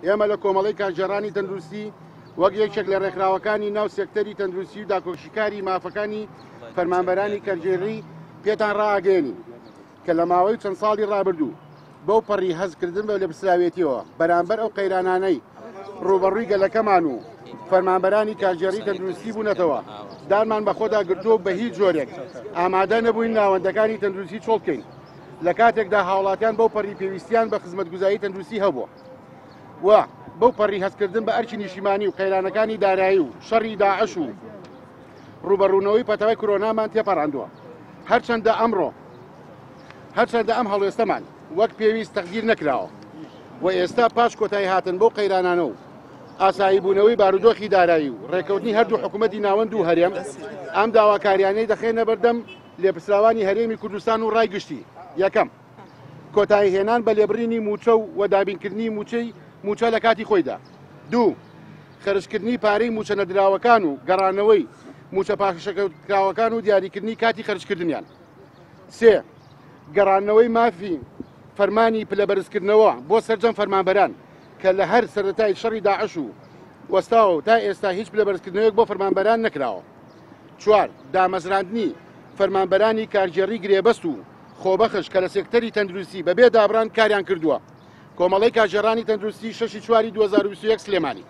ئێمە لە کۆمەڵەی کارگێڕانی تەندروستی وەک یەکێک لە ڕێکخراوەکانی ناو سێکتەری تەندروستی و داکۆکیکاری مافەکانی فەرمانبەرانی کارگێڕی پێتان ڕائەگەیەنین کە لە ماوەی چەند ساڵی ڕابردوو بەو پەڕی هەستکردن بە لێپرسراوێتیەوە بەرامبەر ئەو قەیرانانەی ڕووبەڕووی گەلەکەمان و فەرمانبەرانی کارگێڕی تەندروستی بوونەتەوە دانمان بەخۆدا گرتووە و بە هیچ جۆرێک ئامادە نەبووین ناوەندەکانی تەندروستی چۆڵ بکەین لە کاتێکدا هاوڵاتیان بەو پەڕی پێویستیان بە خزمەتگوزاری تەندروستی هەبووە و بەو پەڕی هەستکردن بە ئەرکی نیشتیمانی و قەیرانەکانی دارایی و شەڕی داعش و ڕووبەڕوونەوەی پەتای کرۆنامان تێپەڕاندووە. هەرچەندە ئەمڕۆ هەرچەندە ئەم هەڵوێستەمان وەک پێویست تەقدیر نەکراوە و ئێستا پاش کۆتایی هاتن بەو قەیرانانە و ئاسایی بوونەوەی بارودۆخی دارایی و ڕێکەوتنی هەردوو حکوومەتی ناوەند و هەرێم ئەم داواکاریانەی دەخەینە بەردەم لێپرسراوانی هەرێمی کوردستان و ڕای گشتی. یەکەم، کۆتایی هێنان بە لێبڕینی مووچە و و دابینکردنی مووچەی مووچە لە کاتی خۆیدا. دوو، خەرجکردنی پارەی مووچە نەدراوەکان و گەڕانەوەی مووچە پاشەکەوتکراوەکان و دیاریکردنی کاتی خەرجکردنیان. سێ، گەڕاندنەوەی مافی فەرمانی پلەبەرزکردنەوە بۆ سەرجەم فەرمانبەران کە لە هەر سەرەتای شەڕی داعش و وەستاوە و تا ئێستا هیچ پلەبەرزکردنەوەیەک بۆ فەرمانبەران نەکراوە. چوار، دامەزراندنی فەرمانبەرانی کارگێڕی گرێبەست و خۆبەخش کە لە سێکتەری تەندروستی بەبێ دابڕان کاریان کردووە. کۆمەڵەی کارگێڕانی تەندروستی شەشی چواری 2021 سلێمانی.